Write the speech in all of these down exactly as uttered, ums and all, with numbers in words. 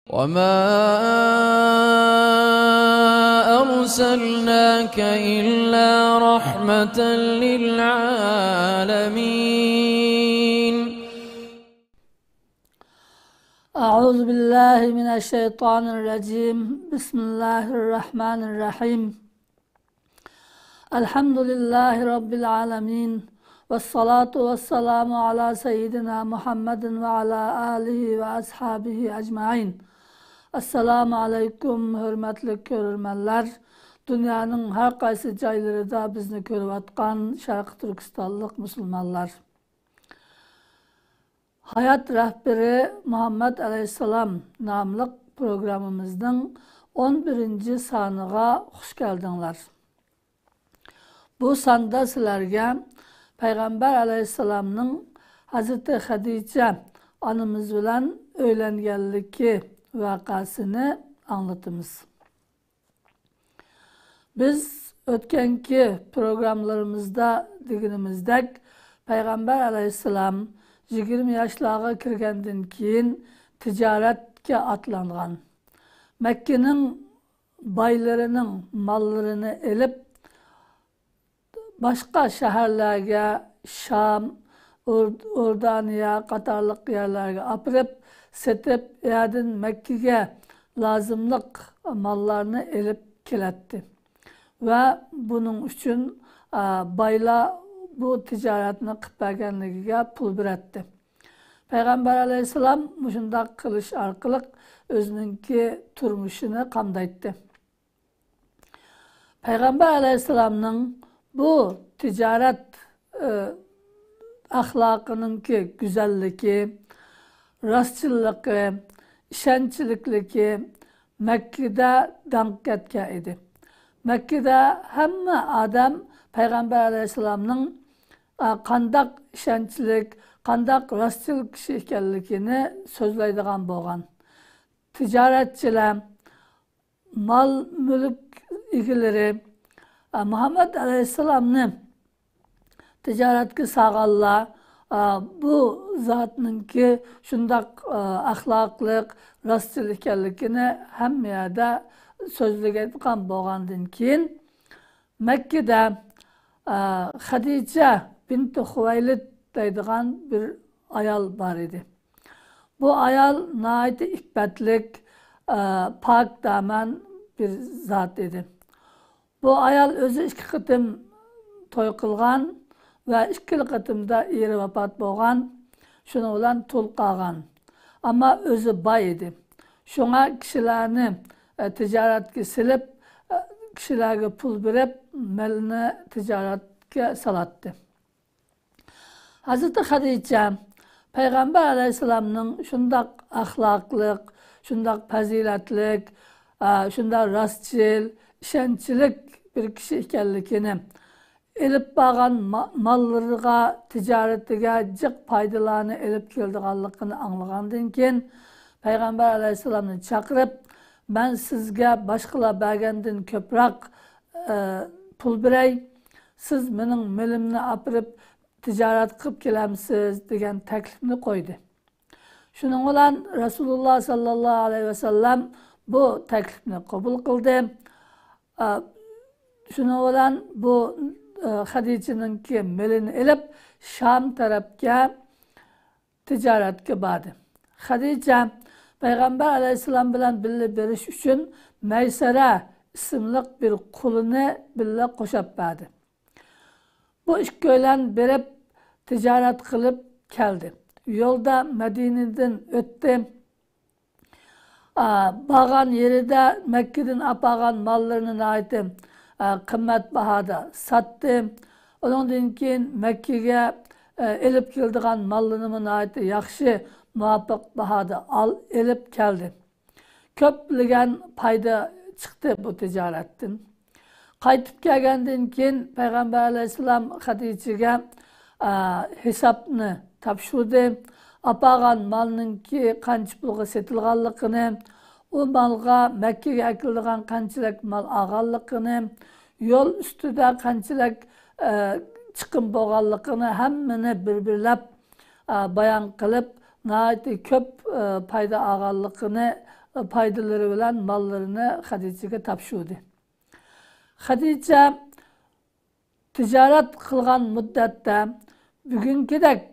وما أرسلناك إلا رحمة للعالمين. أعوذ بالله من الشيطان الرجيم. بسم الله الرحمن الرحيم. الحمد لله رب العالمين. والصلاة والسلام على سيدنا محمد وعلى آله وأصحابه أجمعين. ئەسسالامۇ ئەلەيكۇم، ھۆرمەتلىك كۆرۈرمەنلەر، دۇنيانىڭ ھەر قايسى جايلىرىدا بىزنى كۆرۈۋاتقان شەرقىي تۈركىستانلىق مۇسۇلمانلار. ھايات رەھبىرى مۇھەممەد ئەلەيھىسسالام ناملىق پروگراممىمىزنىڭ ئون بىرىنچى سانىغا خۇش كەلدىڭلار. بۇ ساندا سىلەرگە پەيغەمبەر ئەلەيھىسسالامنىڭ ھەزرىتى خەدىچە ئانىمىز بىلەن ئۆيلەنگەنلىكى ۋەقەسىنى ئاڭلىتىمىز. بىز ئۆتكەنكى پروگراممىلىرىمىزدا دېگىنىمىزدەك، پەيغەمبەر ئەلەيھىسسالام يىگىرمە ياشلارغا كىرگەندىن كېيىن تىجارەتكە ئاتلانغان. مەككىنىڭ بايلىرىنىڭ ماللىرىنى ئېلىپ، باشقا شەھەرلەرگە، شام، ئور-، ئوردانىيە قاتارلىق يەرلەرگە ئاپىرىپ سېتىپ، ئۇ يەردىن مەككىگە لازىملىق ماللارنى ئېلىپ كېلەتتى. ۋە بۇنىڭ ئۈچۈن، ئا، بايلار بۇ تىجارەتنى قىلىپ بەرگەنلىكىگە پۇل بېرەتتى. پەيغەمبەر ئەلەيھىسسالام مۇشۇنداق قىلىش ئارقىلىق ئۆزىنىڭكى تۇرمۇشىنى قامدايتتى. پەيغەمبەر ئەلەيھىسسالامنىڭ بۇ تىجارەت، ئە، ئەخلاقىنىڭكى گۈزەللىكى، راستچىللىقى، ئىشەنچلىكلىكى مەككىدە داڭ كەتكەن ئىدى. مەككىدە ھەممە ئادەم پەيغەمبەر ئەلەيھىسسالامنىڭ، ئە، قانداق ئىشەنچلىك، قانداق راستچىل كىشى ئىكەنلىكىنى سۆزلەيدىغان بولغان. تىجارەتچىلەر، مال-مۈلۈك ئىگىلىرى، ئە، مۇھەممەد ئەلەيھىسسالامنى تىجارەتكە سالغانلار، ئە، بۇ زاتنىڭكى شۇنداق، ئە، ئەخلاقلىق، راستچىل ئىكەنلىكىنى ھەممە يەردە سۆزلىگەن بولغاندىن كېيىن، مەككىدە، ئە، خەدىچە بىنتى خۇۋەيلىد دەيدىغان بىر ئايال بار ئىدى. بۇ ئايال ناھايىتى ئىپپەتلىك، ئە، پاك دامەن بىر زات ئىدى. بۇ ئايال ئۆزى ئىككى قېتىم توي قىلغان ۋە ئىككىلا قېتىمدا ئېرى ۋاپات بولغان، شۇنىڭ بىلەن تۇل قالغان. ئەمما ئۆزى باي ئىدى. شۇڭا كىشىلەرنى، ئە، تىجارەتكە سېلىپ، ئە، كىشىلەرگە پۇل بېرىپ، مېلىنى تىجارەتكە سالاتتى. ھەزرىتى خەدىچە پەيغەمبەر ئەلەيھىسسالامنىڭ شۇنداق ئەخلاقلىق، شۇنداق پەزىلەتلىك، ئە، شۇنداق راستچىل، ئىشەنچلىك بىر كىشى ئىكەنلىكىنى، ئېلىپ بارغان ما-، ماللىرىغا، تىجارىتىگە جىق پايدىلارنى ئېلىپ كېلىدىغانلىقىنى ئاڭلىغاندىن كېيىن، پەيغەمبەر ئەلەيھىسسالامنى چاقىرىپ، مەن سىزگە باشقىلار بەرگەندىن كۆپرەك، ئە، پۇل بېرەي، سىز مېنىڭ مېلىمنى ئاپىرىپ تىجارەت قىلىپ كېلەمسىز؟ دېگەن تەكلىپنى قويدى. شۇنىڭ بىلەن رەسۇلۇللا ساللاللاھۇ ئەلەيھى ۋەسەللەم بۇ تەكلىپنى قوبۇل قىلدى. ئا، شۇنىڭ بىلەن بۇ، ئا، خەدىچىنىڭكى مېلىنى ئېلىپ، شام تەرەپكە تىجارەتكە باردى. خەدىچە پەيغەمبەر ئەلەيھىسسالام بىلەن بىللە بېرىش ئۈچۈن مەيسەرە ئىسىملىق بىر قۇلىنى بىللە قوشاپ بەردى. بۇ ئىككىيلەن بېرىپ، تىجارەت قىلىپ كەلدى. يولدا مەدىنىدىن ئۆتتى. ئا، بارغان يېرىدە مەككىدىن ئاپارغان ماللىرىنى ناھايىتى، ئا، قىممەت باھادا ساتتى. ئۇنىڭدىن كېيىن مەككىگە، ئا، ئېلىپ كېلىدىغان ماللىرىنىمۇ ناھايىتى ياخشى، مۇۋاپىق باھادا ئال-، ئېلىپ كەلدى. كۆپلىگەن پايدا چىقتى بۇ تىجارەتتىن. قايتىپ كەلگەندىن كېيىن پەيغەمبەر ئەلەيھىسسالام خەدىچىگە، ئا، ھېسابنى تاپشۇردى. ئاپارغان مالنىڭكى قانچە پۇلغا سېتىلغانلىقىنى، ئۇ مالغا مەككىگە ئەكېلىدىغان قانچىلىك مال ئالغانلىقىنى، يول ئۈستىدە قانچىلىك، ئە، چىقىم بولغانلىقىنى ھەممىنى بىر-بىرلەپ، ئە، بايان قىلىپ، ناھايىتى كۆپ، ئە، پايدا ئالغانلىقىنى، پايدىلىرى بىلەن ماللىرىنى خەدىچىگە تاپشۇردى. خەدىچە تىجارەت قىلغان مۇددەتتە بۈگۈنكىدەك،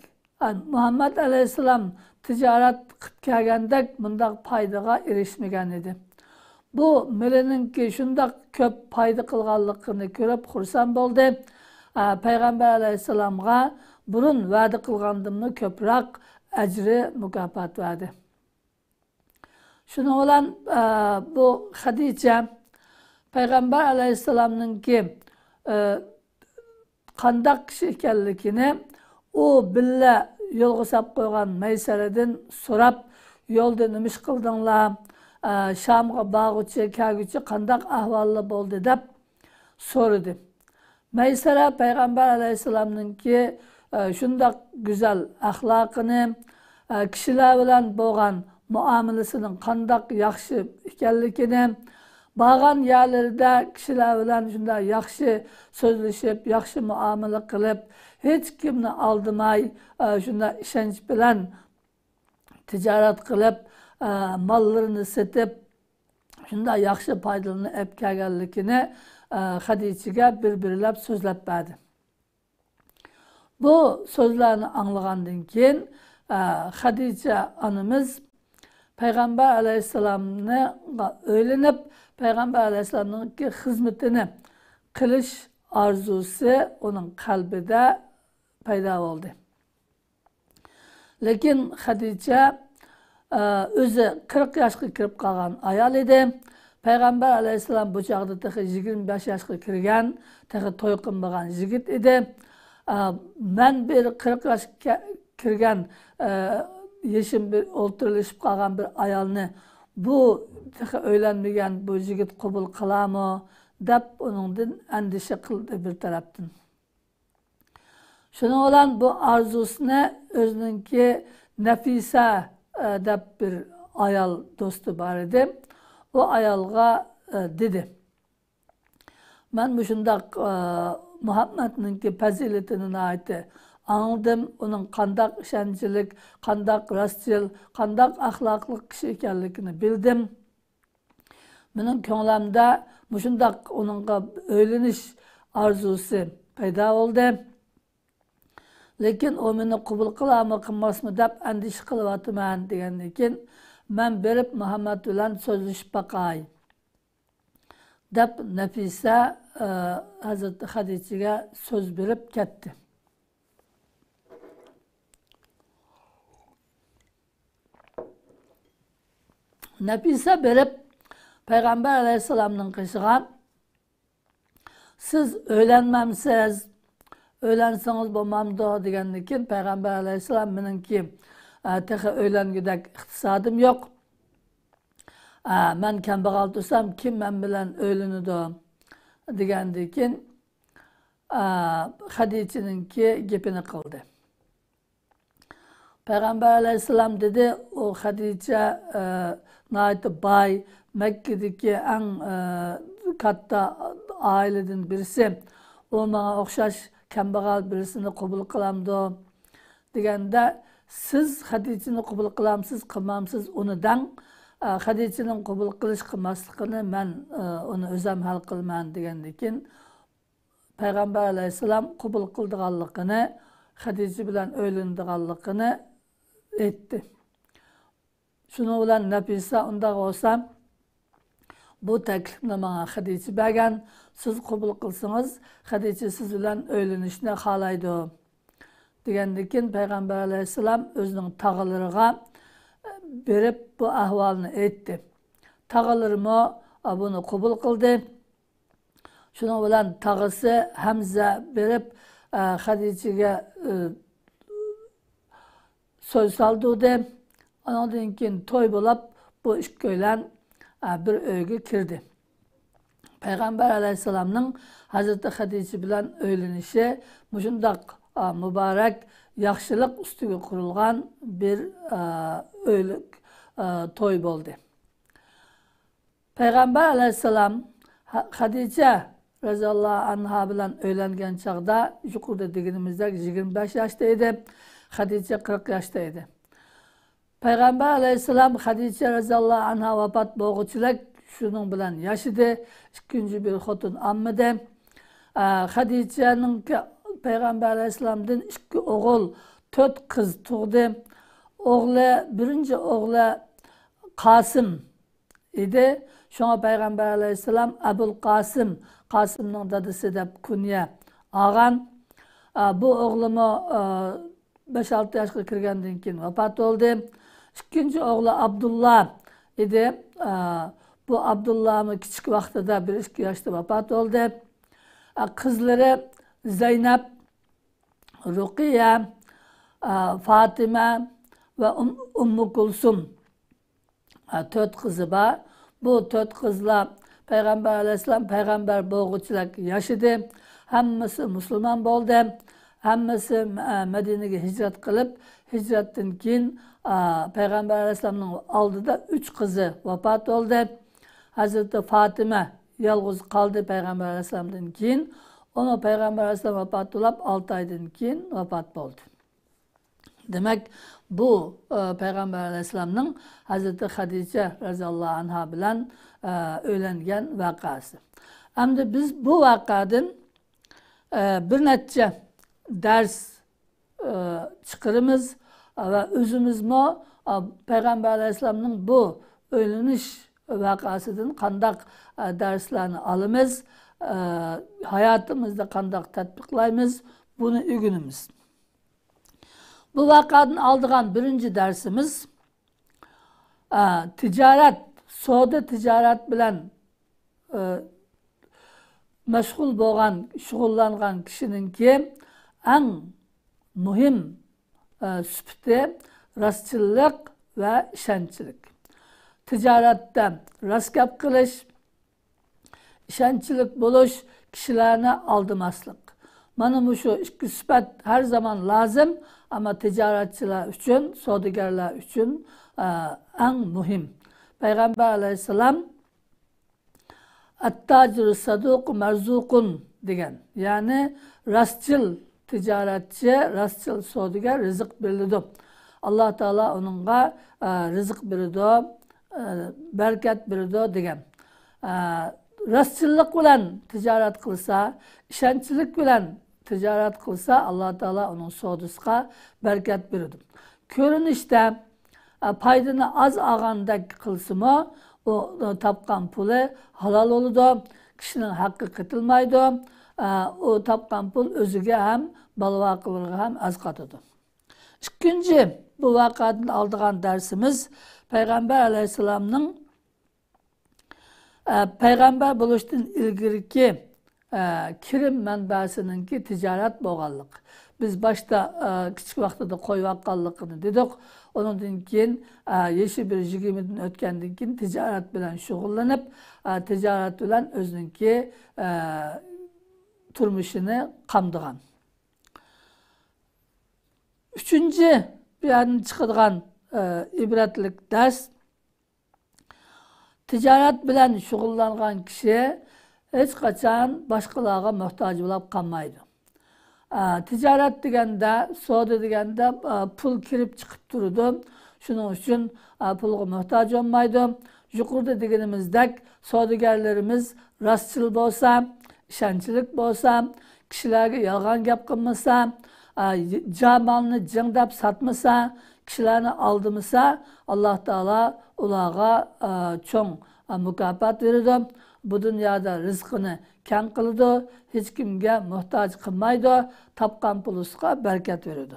مۇھەممەد ئەلەيھىسسالام تىجارەت قىلىپ كەلگەندەك مۇنداق پايدىغا ئېرىشمىگەن ئىدى. بۇ مېلىنىڭكى شۇنداق كۆپ پايدا قىلغانلىقىنى كۆرۈپ خۇرسەن بولدى. ئە، پەيغەمبەر ئەلەيھىسسالامغا بۇرۇن ۋەدە قىلغاندىنمۇ كۆپرەك ئەجرى مۇكاپات بەردى. شۇنىڭ بىلەن، ئە، بۇ خەدىچە پەيغەمبەر ئەلەيھىسسالامنىڭكى، ئە، قانداق كىشى ئىكەنلىكىنى ئۇ بىللە يولغا ساپ قويغان مەيسەرىدىن سوراپ، يولدا نېمە ئىش قىلدىڭلار؟ ئە، شامغا بارغۇچە، كەلگۈچە قانداق ئەھۋاللار بولدى؟ دەپ سورىدى. مەيسەرە پەيغەمبەر ئەلەيھىسسالامنىڭكى، ئە، شۇنداق گۈزەل ئەخلاقىنى، ئە، كىشىلەر بىلەن بولغان مۇئامىلىسىنىڭ قانداق ياخشى ئىكەنلىكىنى، بارغان يەرلىرىدە كىشىلەر بىلەن شۇنداق ياخشى سۆزلىشىپ، ياخشى مۇئامىلە قىلىپ، ھېچكىمنى ئالدىماي، ئە، شۇنداق ئىشەنچ بىلەن تىجارەت قىلىپ، ئە، ماللىرىنى سېتىپ، شۇنداق ياخشى پايدىلىرىنى ئېلىپ كەلگەنلىكىنى، ئە، خەدىچىگە بىر-بىرلەپ سۆزلەپ بەردى. بۇ سۆزلەرنى ئاڭلىغاندىن كېيىن، ئە، خەدىچە ئانىمىز پەيغەمبەر ئەلەيھىسسالامغا ئۆيلىنىپ، پەيغەمبەر ئەلەيھىسسالامنىڭكى خىزمىتىنى قىلىش ئارزۇسى ئۇنىڭ قەلبىدە پەيدا بولدى. لېكىن خەدىچە، ئە، ئۆزى قىرىق ياشقا كىرىپ قالغان ئايال ئىدى. پەيغەمبەر ئەلەيھىسسالام بۇ چاغدا تېخى يىگىرمە بەش ياشقا كىرگەن، تېخى توي قىلمىغان يىگىت ئىدى. ئە، مەن بىر قىرىق ياشقا كە-، كىرگەن، ئە، يېشىم بىر ئولتۇرلىشىپ قالغان بىر ئايالنى بۇ تېخى ئۆيلەنمىگەن بۇ يىگىت قوبۇل قىلارمۇ دەپ ئۇنىڭدىن ئەندىشە قىلدى بىر تەرەپتىن. شۇنىڭ بىلەن بۇ ئارزۇسىنى ئۆزىنىڭكى نەفىسە، ئە، دەپ بىر ئايال دوستى بار ئىدى. ئۇ ئايالغا، ئە، دېدى، مەن مۇشۇنداق، ئە، مۇھەممەدنىڭكى پەزىلىتىنى ناھايىتى ئاڭلىدىم. ئۇنىڭ قانداق ئىشەنچلىك، قانداق راستچىل، قانداق ئەخلاقلىق كىشى ئىكەنلىكىنى بىلدىم. مېنىڭ كۆڭلۈمدە مۇشۇنداق ئۇنىڭغا ئۆيلىنىش ئارزۇسى پەيدا بولدى. لېكىن ئۇ مېنى قوبۇل قىلارمۇ، قىلماسمۇ دەپ ئەندىشە قىلىۋاتىمەن، دېگەندىن كېيىن، مەن بېرىپ مۇھەممەد بىلەن سۆزلىشىپ باقاي، دەپ نەپىسە، ئە، ھەزرىتى خەدىچىگە سۆز بېرىپ كەتتى. نەپىسە بېرىپ پەيغەمبەر ئەلەيھىسسالامنىڭ قېشىغا، سىز ئۆيلەنمەمسىز؟ ئۆيلەنسىڭىز بولمامدۇ؟ دېگەندىن كېيىن، پەيغەمبەر ئەلەيھىسسالام، مېنىڭكى، ئە، تېخى ئۆيلەنگۈدەك ئىقتىسادىم يوق. ئە، مەن كەمبەغەل تۇرسام، كىم مەن بىلەن ئۆيلىنىدۇ؟ دېگەندىن كېيىن، ئە، خەدىچىنىڭكى گېپىنى قىلدى. پەيغەمبەر ئەلەيھىسسالام دېدى، ئۇ خەدىچە، ئە، ناھايىتى باي، مەككىدىكى ئەڭ، ئە، كاتتا ئائىلىدىن بىرسى. ئۇ ماڭا ئوخشاش كەمبەغەل بىرسىنى قوبۇل قىلامدۇ؟ دېگەندە، سىز خەدىچىنى قوبۇل قىلامسىز، قىلمامسىز، ئۇنى دەڭ. ئە، خەدىچىنىڭ قوبۇل قىلىش قىلماسلىقىنى مەن، ئە، ئۇنى ئۆزۈم ھەل قىلىمەن، دېگەندىن كېيىن، پەيغەمبەر ئەلەيھىسسالام قوبۇل قىلىدىغانلىقىنى، خەدىچە بىلەن ئۆيلىنىدىغانلىقىنى ئېيتتى. شۇنىڭ بىلەن نەپىسە، ئۇنداق بولسا، بۇ تەكلىپنى ماڭا خەدىچە بەرگەن، سىز قوبۇل قىلسىڭىز، خەدىچە سىز بىلەن ئۆيلىنىشنى خالايدۇ، دېگەندىن كېيىن، پەيغەمبەر ئەلەيھىسسالام ئۆزىنىڭ تاغىلىرىغا بېرىپ بۇ ئەھۋالنى ئېيتتى. تاغىلىرىمۇ بۇنى قوبۇل قىلدى. شۇنىڭ بىلەن تاغىسى ھەمزە بېرىپ، ئە، خەدىچىگە، ئە، سۆز سالدۇردى. ئۇنىڭدىن كېيىن توي بولۇپ، بۇ ئىككىيلەن، ئە، بىر ئۆيگە كىردى. پەيغەمبەر ئەلەيھىسسالامنىڭ ھەزرىتى خەدىچە بىلەن ئۆيلىنىشى مۇشۇنداق، ئە، مۇبارەك ياخشىلىق ئۈستىگە قۇرۇلغان بىر، ئە، ئۆيلۈك، ئە، توي بولدى. پەيغەمبەر ئەلەيھىسسالام ھە-، خەدىچە رەزىياللاھۇ ئەنھا بىلەن ئۆيلەنگەن چاغدا، يۇقىرىدا دېگىنىمىزدەك، يىگىرمە بەش ياشتا ئىدى. خەدىچە قىرىق ياشتا ئىدى. پەيغەمبەر ئەلەيھىسسالام خەدىچە رەزىياللاھۇ ئەنھا ۋاپات بولغۇچىلىك شۇنىڭ بىلەن ياشىدى. ئىككىنچى بىر خوتۇن ئالمىدى. ئە، خەدىچەنىڭكى پەيغەمبەر ئەلەيھىسسالامدىن ئىككى ئوغۇل، تۆت قىز تۇغدى. ئوغلى، بىرىنچى ئوغلى قاسىم ئىدى. شۇڭا پەيغەمبەر ئەلەيھىسسالام ئەبۇل قاسىم، قاسىمنىڭ دادىسى دەپ كۇنيە ئالغان. ئە، بۇ ئوغلىمۇ، ئە، بەش-ئالتە ياشقا كىرگەندىن كېيىن ۋاپات بولدى. ئىككىنچى ئوغلى ئابدۇللا ئىدى. ئە، بۇ ئابدۇللامۇ كىچىك ۋاقتىدا، بىر ئىككى ياشتا ۋاپات بولدى. ئە، قىزلىرى زەينەپ، رۇقىيە، ئە، فاتىمە ۋە ئۇم-، ئۇممۇ كۇلسۇم. ئە، تۆت قىزى بار. بۇ تۆت قىزلار پەيغەمبەر ئەلەيھىسسالام پەيغەمبەر بولغۇچىلىك ياشىدى. ھەممىسى مۇسۇلمان بولدى. ھەممىسى، ئە، مەدىنىگە ھىجرەت قىلىپ، ھىجرەتتىن كېيىن، ئە، پەيغەمبەر ئەلەيھىسسالامنىڭ ئالدىدا ئۈچ قىزى ۋاپات بولدى. ھەزرىتى فاتىمە يالغۇز قالدى پەيغەمبەر ئەلەيھىسسالامدىن كېيىن. ئۇمۇ پەيغەمبەر ئەلەيھىسسالام ۋاپات بولۇپ، ئالتە ئايدىن كېيىن ۋاپات بولدى. دېمەك، بۇ، ئە، پەيغەمبەر ئەلەيھىسسالامنىڭ ھەزرىتى خەدىچە رەزىياللاھۇ ئەنھا بىلەن، ئە، ئۆيلەنگەن ۋەقەسى. ئەمدى بىز بۇ ۋەقەدىن، ئە، بىر نەچچە دەرس، ئە، چىقىرىمىز ۋە ئۆزىمىزمۇ، ئە، پەيغەمبەر ئەلەيھىسسالامنىڭ بۇ ئۆيلىنىش ۋەقەسىدىن قانداق، ئە، دەرسلەرنى ئالىمىز، ئە، ھاياتىمىزدا قانداق تەتبىقلايمىز، بۇنى ئۆگىنىمىز. بۇ ۋەقەدىن ئالىدىغان بىرىنچى دەرسىمىز، ئە، تىجارەت، سودا تىجارەت بىلەن، ئە، مەشغۇل بولغان، شۇغۇللانغان كىشىنىڭكى ئەڭ مۇھىم، ئە، سۈپىتى راستچىللىق ۋە ئىشەنچلىك. تىجارەتتە راست گەپ قىلىش، ئىشەنچلىك بولۇش، كىشىلەرنى ئالدىماسلىق. مانا مۇشۇ ئىككى سۈپەت ھەر زامان لازىم، ئەمما تىجارەتچىلەر ئۈچۈن، سودىگەرلەر ئۈچۈن، ئە، ئەڭ مۇھىم. پەيغەمبەر ئەلەيھىسسالام، «ئەتتاجىرۇ سەدۇقۇ مەرزۇقۇن» دېگەن. يەنى راستچىل تىجارەتچى، راستچىل سودىگەر رىزىق بېرىلىدۇ. ئاللا تائالا ئۇنىڭغا، ئە، رىزىق بېرىدۇ، ئە، بەرىكەت بېرىدۇ دېگەن. ئە، راستچىللىق بىلەن تىجارەت قىلسا، ئىشەنچلىك بىلەن تىجارەت قىلسا، ئاللا تائالا ئۇنىڭ سودىسىغا بەرىكەت بېرىدۇ. كۆرۈنۈشتە، ئە، پايدىنى ئاز ئالغاندەك قىلسىمۇ، ئۇ، ئۇ تاپقان پۇلى ھالال بولىدۇ، كىشىنىڭ ھەققى قېتىلمايدۇ، ئە، ئۇ تاپقان پۇل ئۆزىگە ھەم بالىۋاقىلىرىغا ھەم ئەسقاتىدۇ. ئىككىنچى، بۇ ۋەقەدىن ئالىدىغان دەرسىمىز پەيغەمبەر ئەلەيھىسسالامنىڭ، ئە، پەيغەمبەر بولۇشتىن ئىلگىرىكى، ئە، كىرىم مەنبەسىنىڭكى تىجارەت بولغانلىق. بىز باشتا، ئە، كىچىك ۋاقتىدا قويۇۋاتقانلىقىنى دېدۇق. ئۇنىڭدىن كېيىن، ئە، يېشى بىر يىگىرمىدىن ئۆتكەندىن كېيىن تىجارەت بىلەن شۇغۇللىنىپ، ئە، تىجارەت بىلەن ئۆزىنىڭكى، ئە، تۇرمۇشىنى قامدىغان. ئۈچىنچى، بۇ يەردىن چىقىدىغان، ئە، ئىبرەتلىك دەرس، تىجارەت بىلەن شۇغۇللانغان كىشى ھېچقاچان باشقىلارغا موھتاج بولاپ قالمايدۇ. ئە، تىجارەت دېگەندە، سودا دېگەندە، ئە، پۇل كىرىپ چىقىپ تۇرىدۇ. شۇنىڭ ئۈچۈن، ئە، پۇلغا موھتاج بولمايدۇ. يۇقىرىدا دېگىنىمىزدەك، سودىگەرلىرىمىز راستچىل بولسا، ئىشەنچلىك بولسا، كىشىلەرگە يالغان گەپ قىلمىسا، ئا، جا مالنى جىڭ دەپ ساتمىسا، كىشىلەرنى ئالدىمىسا، ئاللا تائالا ئۇلارغا، ئا، چوڭ، ئا، مۇكاپات بېرىدۇ. بۇ دۇنيادا رىزقىنى كەڭ قىلىدۇ، ھېچكىمگە موھتاج قىلمايدۇ، تاپقان پۇلىسىغا بەرىكەت بېرىدۇ.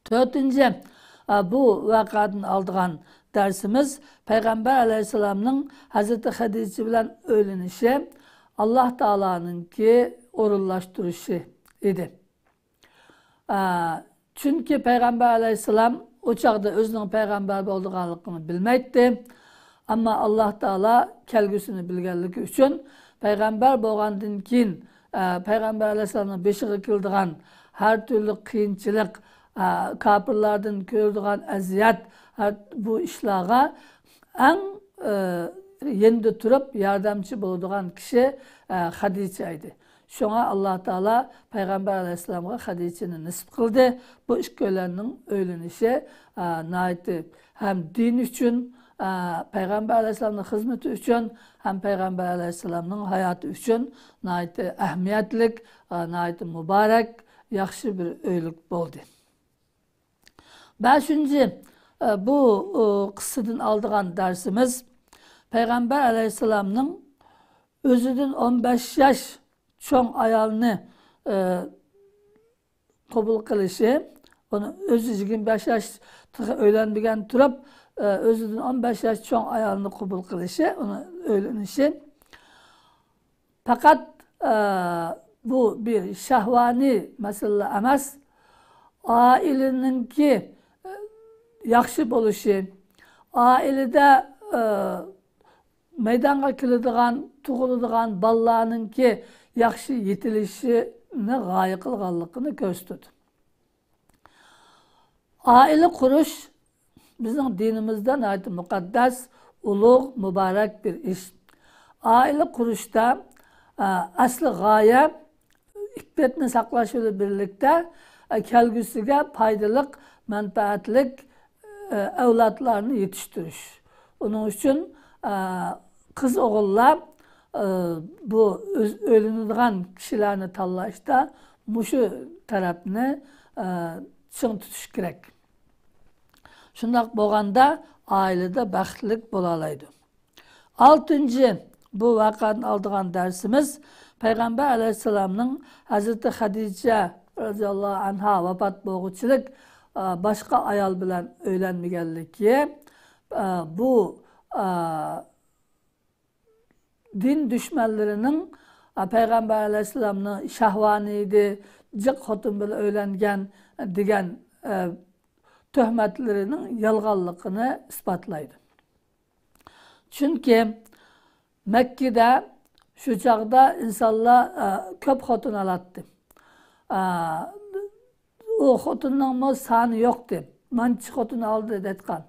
تۆتىنچى، ئا، بۇ ۋەقەدىن ئالىدىغان دەرسىمىز پەيغەمبەر ئەلەيھىسسالامنىڭ ھەزرىتى خەدىچە بىلەن ئۆيلىنىشى ئاللا تائالانىڭكى ئورۇنلاشتۇرۇشى ئىدى. ئا، چۈنكى پەيغەمبەر ئەلەيھىسسالام ئۇ چاغدا ئۆزىنىڭ پەيغەمبەر بولىدىغانلىقىنى بىلمەيتتى. ئەمما ئاللا تائالا كەلگۈسىنى بىلگەنلىكى ئۈچۈن پەيغەمبەر بولغاندىن كېيىن، ئە، پەيغەمبەر ئەلەيھىسسالامنىڭ بېشىغا كېلىدىغان ھەر تۈرلۈك قىيىنچىلىق، ئە، كاپىرلاردىن كۆرىدىغان ئەزىيەت، ھەر بۇ ئىشلارغا ئەڭ، ئە، يېنىدا تۇرۇپ ياردەمچى بولىدىغان كىشى، ئە، خەدىچە ئىدى. شۇڭا ئاللا تائالا پەيغەمبەر ئەلەيھىسسالامغا خەدىچىنى نېسىپ قىلدى. بۇ ئىككىيلەننىڭ ئۆيلىنىشى، ئە، ناھايىتى ھەم دىن ئۈچۈن، ئە، پەيغەمبەر ئەلەيھىسسالامنىڭ خىزمىتى ئۈچۈن ھەم پەيغەمبەر ئەلەيھىسسالامنىڭ ھاياتى ئۈچۈن ناھايىتى ئەھمىيەتلىك، ئە، ناھايىتى مۇبارەك، ياخشى بىر ئۆيلۈك بولدى. بەشىنچى، ئە، بۇ، ئۇ، قىسسىدىن ئالىدىغان دەرسىمىز پەيغەمبەر ئەلەيھىسسالامنىڭ ئۆزىدىن ئون بەش ياش چوڭ ئايالنى، ئە، قوبۇل قىلىشى، ئۇنى ئۆزى يىگىرمە بەش ياش تېخى ئۆيلەنمىگەن تۇرۇپ، ئە، ئۆزىدىن ئون بەش ياش چوڭ ئايالنى قوبۇل قىلىشى، ئۇنى ئۆيلىنىشى. پەقەت، ئە، بۇ بىر شەھۋانىي مەسىلە ئەمەس. ئائىلىنىڭكى، ئە، ياخشى بولۇشى، ئائىلىدە، ئە، مەيدانغا كېلىدىغان، تۇغۇلىدىغان بالىلارنىڭكى ياخشى يېتىلىشىنى غايە قىلغانلىقىنى كۆرسىتىدۇ. ئائىلە قۇرۇش بىزنىڭ دىنىمىزدا ناھايىتى مۇقەددەس، ئۇلۇغ، مۇبارەك بىر ئىش. ئائىلە قۇرۇشتا، ئە، ئەسلى غايە ئىپپەتنى ساقلاش بىلەن بىرلىكتە، ئە، كەلگۈسىگە پايدىلىق، مەنپەئەتلىك، ئە، ئەۋلادلارنى يېتىشتۈرۈش. ئۇنىڭ ئۈچۈن، ئە، قىز ئوغۇللار، ئە، بۇ ئۆز-، ئۆيلىنىدىغان كىشىلەرنى تاللاشتا مۇشۇ تەرەپنى، ئە، چىڭ تۇتۇش كېرەك. شۇنداق بولغاندا ئائىلىدە بەختلىك بولالايدۇ. ئالتىنچى، بۇ ۋەقەدىن ئالىدىغان دەرسىمىز پەيغەمبەر ئەلەيھىسسالامنىڭ ھەزرىتى خەدىچە رەزىياللاھۇ ئەنھا ۋاپات بولغۇچىلىك، ئە، باشقا ئايال بىلەن ئۆيلەنمىگەنلىكى، ئە، بۇ، ئە، دىن دۈشمەنلىرىنىڭ، ئە، پەيغەمبەر ئەلەيھىسسالامنى شەھۋانىي ئىدى، جىق خوتۇن بىلەن ئۆيلەنگەن دېگەن، ئە، تۆھمەتلىرىنىڭ يالغانلىقىنى ئىسپاتلايدۇ. چۈنكى مەككىدە شۇ چاغدا ئىنسانلار، ئە، كۆپ خوتۇن ئالاتتى. ئە، ئۇ خوتۇننىڭمۇ سانى يوقتى. مانچە خوتۇن ئالدى دەيدىغان.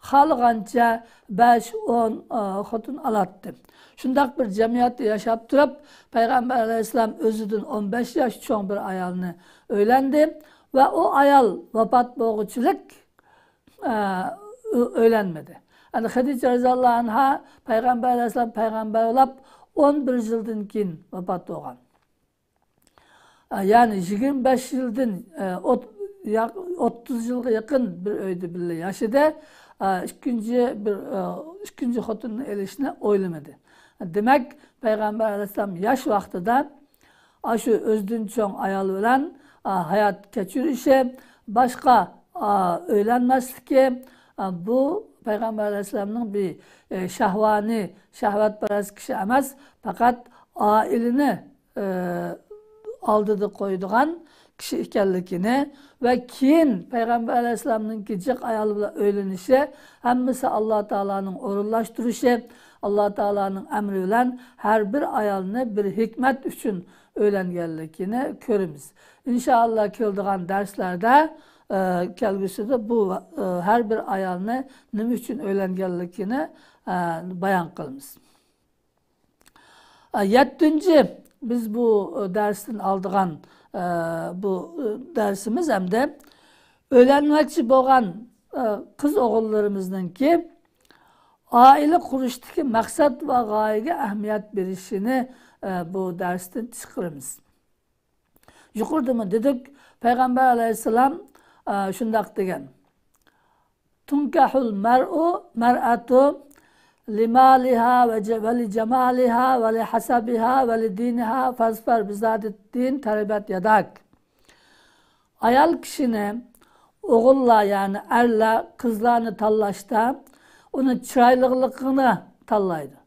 خالىغانچە بەش، ئون، ئە، خوتۇن ئالاتتى. شۇنداق بىر جەمئىيەتتە ياشاپ تۇرۇپ، پەيغەمبەر ئەلەيھىسسالام ئۆزىدىن ئون بەش ياش چوڭ بىر ئايالنى ئۆيلەندى ۋە ئۇ ئايال ۋاپات بولغۇچىلىك، ئە، ئۆ-، ئۆيلەنمىدى. ئەنە خەدىچە رەزىياللاھۇ ئەنھا پەيغەمبەر ئەلەيھىسسالام پەيغەمبەر بولاپ ئون بىر يىلدىن كېيىن ۋاپات بولغان. ئە، يەنى يىگىرمە بەش يىلدىن، ئە، ئوت-، ياق-، ئوتتۇز يىلغا يېقىن بىر ئۆيدە بىللە ياشىدى. ئە، ئىككىنچى بىر، ئە، ئىككىنچى خوتۇننى ئېلىشنى ئويلىمىدى. دېمەك، پەيغەمبەر ئەلەيھىسسالام ياش ۋاقتىدا ئاشۇ ئۆزىدىن چوڭ ئايال بىلەن، ئا، ھايات كەچۈرۈشى، باشقا، ئا، ئۆيلەنمەسلىكى، ئا، بۇ پەيغەمبەر ئەلەيھىسسالامنىڭ بىر، ئە، شەھۋانىي، شەھۋەتپەرەس كىشى ئەمەس، پەقەت ئائىلىنى، ئە، ئالدىدا قويىدىغان كىشى ئىكەنلىكىنى ۋە كېيىن پەيغەمبەر ئەلەيھىسسالامنىڭكى جىق ئايال بىلەن ئۆيلىنىشى ھەممىسى ئاللا تائالانىڭ ئورۇنلاشتۇرۇشى، ئاللا تائالانىڭ ئەمرى بىلەن ھەر بىر ئايالنى بىر ھېكمەت ئۈچۈن ئۆيلەنگەنلىكىنى كۆرىمىز. ئىنشائاللا كېلىدىغان دەرسلەردە، ئە، كەلگۈسىدە بۇ، ئە، ھەر بىر ئايالنى نېمە ئۈچۈن ئۆيلەنگەنلىكىنى، ئە، بايان قىلىمىز. ئە، يەتتىنچى، بىز بۇ، ئە، دەرستىن ئالىدىغان، ئە، بۇ، ئە، دەرسىمىز ئەمدى ئۆيلەنمەكچى بولغان، ئە، قىز ئوغۇللىرىمىزنىڭكى ئائىلە قۇرۇشتىكى مەقسەت ۋە غايىگە ئەھمىيەت بېرىشىنى، ئە، بۇ دەرستىن چىقىرىمىز. يۇقىرىدىمۇ دېدۇق، پەيغەمبەر ئەلەيھىسسالام، ئە، شۇنداق دېگەن: تۇنكەھۇل مەرئۇ، مەرئەتۇ، لىمالىھا ۋە جە-، ۋە لىجامالىھا ۋە لىھەسەبىھا ۋە لىدىنىھا فەزفەر بىزاتىددىن تەرىبەت ياداك. ئايال كىشىنى ئوغۇللار، يەنى ئەرلەر قىزلارنى تاللاشتا ئۇنى چىرايلىقلىقىنى تاللايدۇ.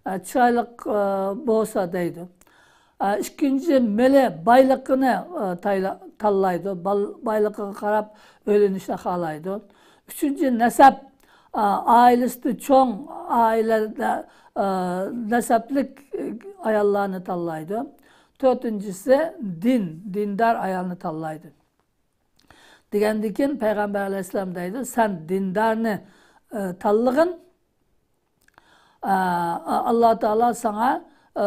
ئە، چىرايلىق، ئە، بولسا دەيدۇ. ئە، ئىككىنچى، مېلى بايلىقىنى، ئە، تايلا-، تاللايدۇ. بال-، بايلىقىغا قاراپ ئۆيلىنىشنى خالايدۇ. ئۈچىنچى، نەسەب، ئە، ئائىلىسىدە چوڭ ئائىلىدە، ئە، نەسەبلىك، ئە، ئاياللارنى تاللايدۇ. تۆتىنچىسى، دىن، دىندار ئايالنى تاللايدۇ. دېگەندىن كېيىن پەيغەمبەر ئەلەيھىسسالام دەيدۇ، سەن دىندارنى، ئە، تاللىغىن، ئە، ئاللا تائالا ساڭا، ئە،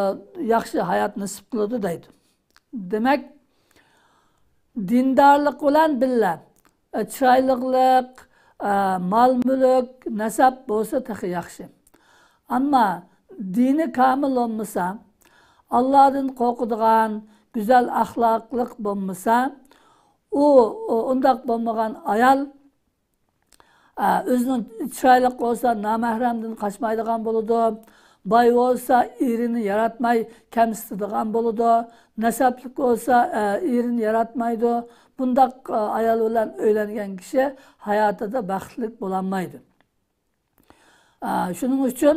ياخشى ھايات نېسىپ قىلىدۇ دەيدۇ. دېمەك، دىندارلىق بىلەن بىللە، ئە، چىرايلىقلىق، ئە، مال-مۈلۈك، نەسەب بولسا تېخى ياخشى. ئەمما دىنى كامىل بولمىسا، ئاللادىن قورقىدىغان، گۈزەل ئەخلاقلىق بولمىسا، ئۇ، ئۇ، ئۇنداق بولمىغان ئايال، ئە، ئۆزىنىڭ چىرايلىق بولسا، نامەھرەمدىن قاچمايدىغان بولىدۇ. باي بولسا، ئېرىنى ياراتماي كەمسىتىدىغان بولىدۇ. نەسەبلىك بولسا، ئە، ئېرىنى ياراتمايدۇ. بۇنداق، ئە، ئايال بىلەن ئۆيلەنگەن كىشى ھاياتىدا بەختلىك بولالمايدۇ. ئە، شۇنىڭ ئۈچۈن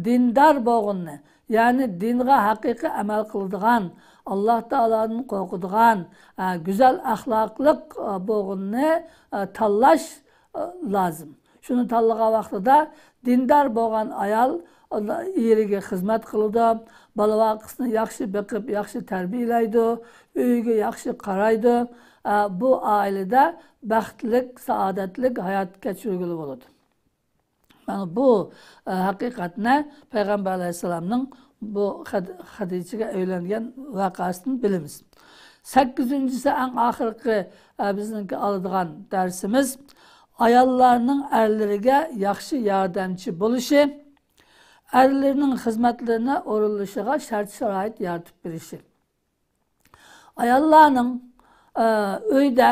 دىندار بولغىنىنى، يەنى دىنغا ھەقىقىي ئەمەل قىلىدىغان، ئاللا تائالادىن قورقىدىغان، ئە، گۈزەل ئەخلاقلىق، ئە، بولغىنىنى، ئە، تاللاش، ئە، لازىم. شۇنى تاللىغان ۋاقتىدا دىندار بولغان ئايال ئېرىگە خىزمەت قىلىدۇ، بالا-ۋاقىسىنى ياخشى بېقىپ، ياخشى تەربىيەلەيدۇ، ئۆيىگە ياخشى قارايدۇ. ئە، بۇ ئائىلىدە بەختلىك، سائادەتلىك ھايات كەچۈرگىلى بولىدۇ. مانا بۇ، ئە، ھەقىقەتنى پەيغەمبەر ئەلەيھىسسالامنىڭ بۇ خەد-، خەدىچىگە ئۆيلەنگەن ۋەقەسىدىن بىلىمىز. سەككىزىنچىسى، ئەڭ ئاخىرقى، ئە، بىزنىڭكى ئالىدىغان دەرسىمىز، ئاياللارنىڭ ئەرلىرىگە ياخشى ياردەمچى بولۇشى، ئەرلىرىنىڭ خىزمەتلىرىنى ئورۇنلىشىغا شەرت-شارائىت يارىتىپ بېرىشى. ئاياللارنىڭ، ئە، ئۆيدە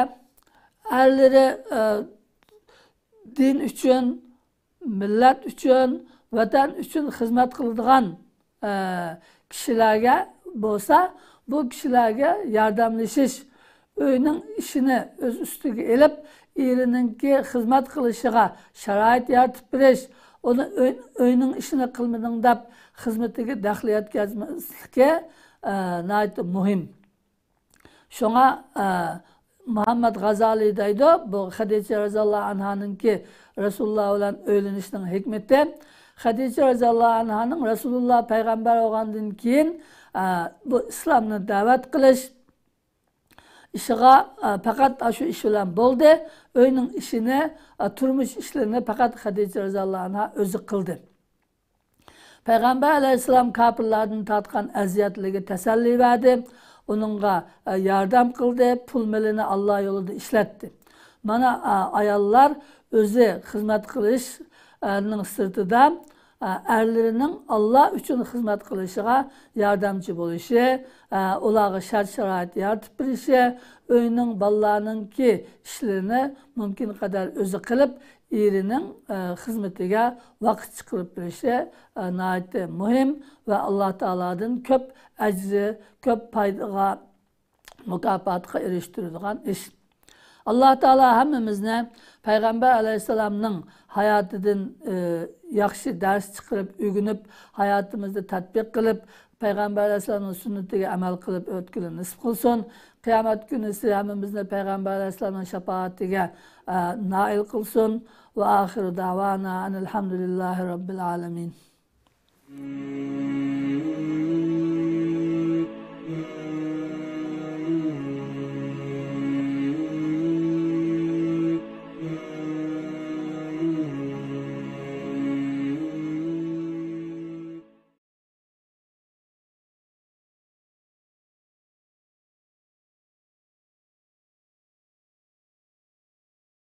ئەرلىرى، ئە، دىن ئۈچۈن، مىللەت ئۈچۈن، ۋەتەن ئۈچۈن خىزمەت قىلىدىغان، ئە، كىشىلەرگە بولسا، بۇ كىشىلەرگە ياردەملىشىش، ئۆينىڭ ئىشىنى ئۆز ئۈستىگە ئېلىپ، ئېرىنىڭكى خىزمەت قىلىشىغا شارائىت يارىتىپ بېرىش، ئۇنى ئۆي-، ئۆينىڭ ئىشىنى قىلمىدىڭ دەپ خىزمىتىگە دەخلى يەتكۈزمەسلىكى، ئە، ناھايىتى مۇھىم. شۇڭا، ئە، مۇھەممەد غازالىي دەيدۇ، بۇ خەدىچە رەزىياللاھۇ ئەنھانىڭكى رەسۇلۇللا بىلەن ئۆيلىنىشنىڭ ھېكمىتى. خەدىچە رەزىياللاھۇ ئەنھانىڭ رەسۇلۇللا پەيغەمبەر بولغاندىن كېيىن، ئە، بۇ ئىسلامنى دەۋەت قىلىش ئىشىغا، ئە، پەقەت ئاشۇ ئىش بىلەن بولدى. ئۆينىڭ ئىشىنى، ئە، تۇرمۇش ئىشلىرىنى پەقەت خەدىچە رەزىياللاھۇ ئەنھا ئۆزى قىلدى. پەيغەمبەر ئەلەيھىسسالام كاپىرلاردىن تارتقان ئەزىيەتلىرىگە تەسەللى بەردى، ئۇنىڭغا، ئە، ياردەم قىلدى، پۇل مېلىنى ئاللا يولىدا ئىشلەتتى. مانا، ئە، ئاياللار ئۆزى خىزمەت قىلىشنىڭ سىرتىدا، ئە، ئەرلىرىنىڭ ئاللا ئۈچۈن خىزمەت قىلىشىغا ياردەمچى بولۇشى، ئە، ئۇلارغا شەرت-شارائىت يارىتىپ بېرىشى، ئۆينىڭ، بالىلارنىڭكى ئىشلىرىنى مۇمكىن قەدەر ئۆزى قىلىپ، ئېرىنىڭ، ئە، خىزمىتىگە ۋاقىت چىقىرىپ بېرىشى، ئە، ناھايىتى مۇھىم ۋە ئاللا تائالادىن كۆپ ئەجرى، كۆپ پايدىغا، مۇكاپاتقا ئېرىشتۈرىدىغان ئىش. ئاللا تائالا ھەممىمىزنى پەيغەمبەر ئەلەيھىسسالامنىڭ ھاياتىدىن، ئە، ياخشى دەرس چىقىرىپ، ئۆگىنىپ، ھاياتىمىزدا تەتبىق قىلىپ، پەيغەمبەر ئەلەيھىسسالامنىڭ سۈننىتىگە ئەمەل قىلىپ ئۆتكىلى نېسىپ قىلسۇن. قىيامەت كۈنىسى ھەممىمىزنى پەيغەمبەر ئەلەيھىسسالامنىڭ شاپائىتىگە، ئە، نائىل قىلسۇن. ۋە ئاخىرۇ دەۋانا ئەنىل ھەمدۇلىللاھى رەببىل ئالەمىن.